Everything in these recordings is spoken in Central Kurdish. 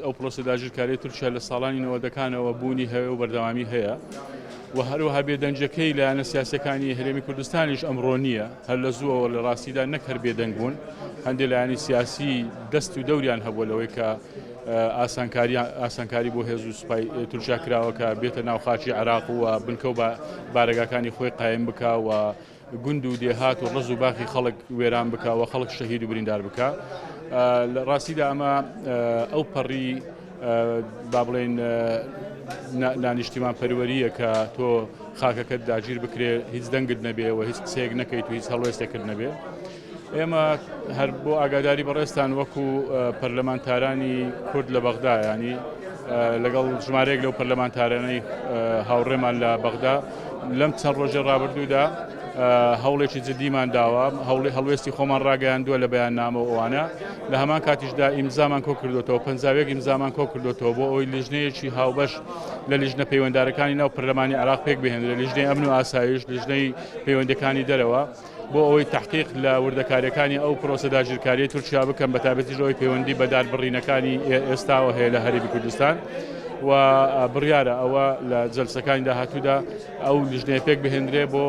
ئەو پرۆسە داگیرکاریی تورکیا لە ساڵانی نەوەدەکانەوە بوونی هەیە و بەردەوامی هەیە و هەروەها بێدەنگیەکەی لایەنە سیاسەکانی هەرێمی کوردستانیش ئەمڕۆ نییە هەر لە زووەوە لە ڕاستیدا نەک هەر بێدەنگ بوون هەندێک لایەنی سیاسی دەست و دەوریان هەبووە لەوەی کە ئاسانکاری ئاسانکاری بۆ هێز و سوپای تورکیا کراوە کە بێتە ناو خاکی عێراق و بنکە و بارەگاکانی خۆی قایم بکا و گوند و دێهات و ڕز و باخی خەڵک وێران بکا و خەڵک شەهید و بریندار بکا. لە ڕاستیدا ئەمە ئەو پەڕی با بڵێین نانیشتیمان پەروەریە کە تۆ خاکەکەت داگیر بکرێ هیچ دەنگت نەبێ و هیچ قسەیەک نەکەیت و هیچ هەڵوێستێکت نەبێ. ئێمە هەر بۆ ئاگاداری بەڕێزتان وەکو پەرلەمانتارانی کورد لە بەغدا ینی لەگەڵ ژمارەیەک لەو پەرلەمانتارانەی هاوڕێمان لە بەغدا لەم چەند ڕۆژە ڕابردوودا هەوڵێکی جدیمان داوە هەوڵی هەڵوێستی خۆمان ڕاگەیاندووە لە بەیاننامە و ئەوانە لە هەمان کاتیشدا ئیمزامان کۆ کردوێتەوە پەنجاوێک ئیمزامان کۆ کردوێتەوە بۆ ئەوەی لیژنەیەکی هاوبەش لە لیژنە پەیوەندارەکانی ناو پەرلەمانی عراق پێک بهێنرێت لیژنەی ئەمن و ئاسایش لیژنەی پەیوەندەکانی دەرەوە بۆ ئەوەی تەحقیق لە وردەکارییەکانی ئەو پرۆسە داگیرکارییەی تورکیا بکەن بەتایبەتیش ئەوەی پەیوەندی بە داربڕینەکانی ئێستاوە هەیە لە هەرێمی کوردستان و بڕیارە ئەوە لە جەلسەکانی داهاتوودا ئەو لیژنەیە پێک بهێنرێ بۆ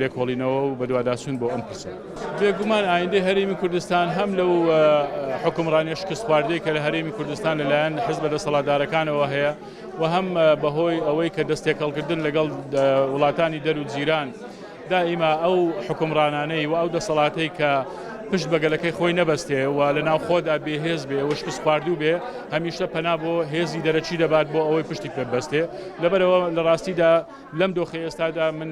لێکۆڵینەوە و بەدواداچوون بۆ ئەم پرسە. بێگومان ئایندەی هەرێمی کوردستان هەم لەو حوکمڕانیە شکستخواردەی کە لە هەرێمی کوردستان لەلایەن حزبە دەسەڵاتدارەکانەوە هەیە و هەم بەهۆی ئەوەی کە دەستێکەڵکردن لەگەڵ وڵاتانی دەر و جیران دائیما ئەو حوکمڕانانەی و ئەو دەسەڵاتەی کە پشت بە گەلەکەی خۆی نەبەستێ و لە ناو خۆدا بێهێز بێ و شکست خواردوو بێ هەمیشە پەنا بۆ هێزی دەرەکی دەبات بۆ ئەوەی پشتی پێ بەستێ لەبەرەوە لە ڕاستیدا لەم دۆخی ئێستادا من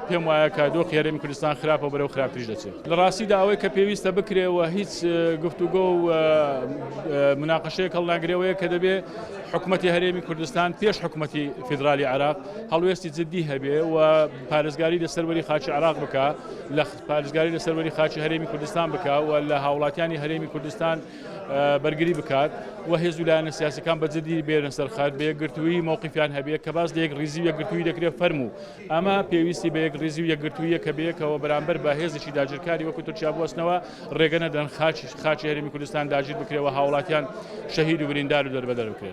پێم وایە کە دۆخی هەرێمی کوردستان خراپە بەرەو خراپتریش دەچێت لە ڕاستیدا ئەوەی کە پێویستە بکرێ و هیچ گفتوگۆ و مناقشەیەک هەڵناگرەوەیە کە دەبێ حکوومەتی هەرێمی کوردستان پێش حکوومەتی فیدرالی عێراق هەڵوێستی جددی هەبێ و پارێزگاری لە سەروەری خاکی عێراق بکا، لە پارێزگاری لە سەروەری خاکی هەرێمی کوردستان بکا و لە هاوڵاتیانی هەرێمی کوردستان بەرگری بکات و هێز و لایەنە سیاسەکان بە جدی بێنە سەر خەت بە یەکگرتوویی مەوقیفیان هەبێ کە باس لە یەکڕیزی و یەکگرتوویی دەکرێت فەرموو ئەمە پێویستی بە یەکڕیزی و یەکگرتوویە کە بەیەکەوە بەرامبەر بە هێزێکی داگیرکاری وەکو تورکیا بوەستنەوە ڕێگە نەدەن خاکی خاکی هەرێمی کوردستان داگیر بکرێ و هاوڵاتیان شەهید و بریندار و دەربەدەر بکرێن.